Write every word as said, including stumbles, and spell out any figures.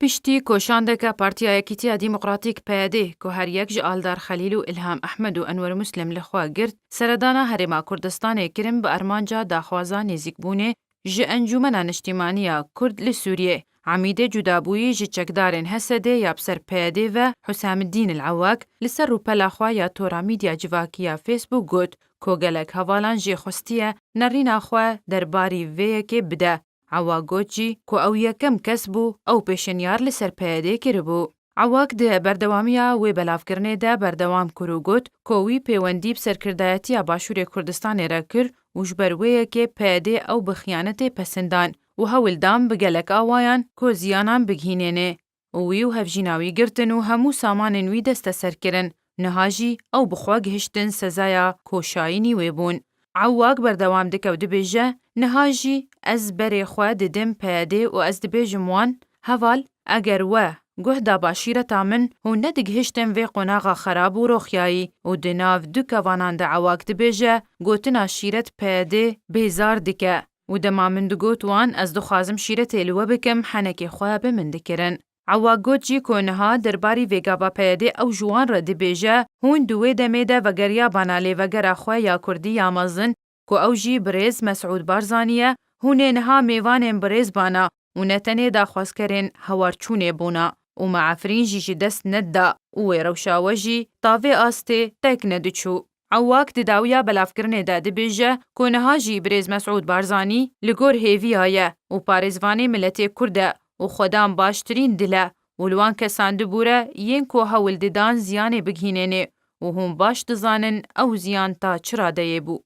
Piştî ku şandeke Partiya Yekîtiya Demokratîk P Y D ku her yek ji Aldar Xelîl û Ilham Ehmed û Enwer Muslim li xwe girt, seredana Herêma Kurdistanê kirin bi armanca daxwaza nêzîkbûnê ji Encûmena Niştîmaniya Kurd li Sûriyê, Emîdê Cudabûyî ji çekdarên H S D ya bi ser P Y D ve Husamiddîn El Ewak li ser rûpela xwe ya tora mîdya civakî ya Facebook got ku gelek hevalan jê xwestiye nerîna xwe derbarî vê yekê bide. Ewa got jî ku ew yekem kes bû ew pêşinyar li ser P Y D kiribû. Ewak di berdewamiya wê belavkirinê de berdewam kir û got ku wî pêwendî bi serkirdayetiya Başûrê Kurdistanê re kir û ji ber wê yekê P Y D ew bi xiyanetê pesindan û hewl dan bi gelek awayan ku ziyanan bigihînênê. Û wî û hevjîna wî girtin û hemû samanên wî desteser kirin. Niha jî ew bi xwe gihiştin sezaya ku şayînî wê bûn. Ewak berdewam dike û dibêje, niha jî ez berê xwe didim P Y D û ez dibêjim wan, heval, eger we guh da başîreta min, hûn nedigihiştin vê qonaxa xerab û roxyayî. Û di nav du kevanan de Ewak dibêje, gotina şîret P Y D bêzar dike. Û dema min digot wan, ez dixwazim şîretê li we bikim, henekê xwe bi min dikirin. Ewa got jî ku niha derbarî vê gava P Y D ew ji wan re dibêje, hûn di wê demê de vegeriyabana lêvegera xwe ya Kurdî ya mezin, ku ew jî birêz Mesûd Barzanî ye, hûn ê niha mêvanên birêz bana û ne tenê daxwazkerên hewarçûnê bûna û me Efrîn jî ji dest nedida û wê rewşa we jî ta vê astê tek nediçû. Ewak di dawiya belavkirinê de dibêje ku niha jî birêz Mesûd Barzanî li gor hêviya ye û parêzvanê miletê Kurd e û xwedan baştirîn dil e û li wan kesan dibûre yên ku hewl didan ziyanê bigihînênê û hûn baş dizanin ew ziyan ta çi radeyê bû.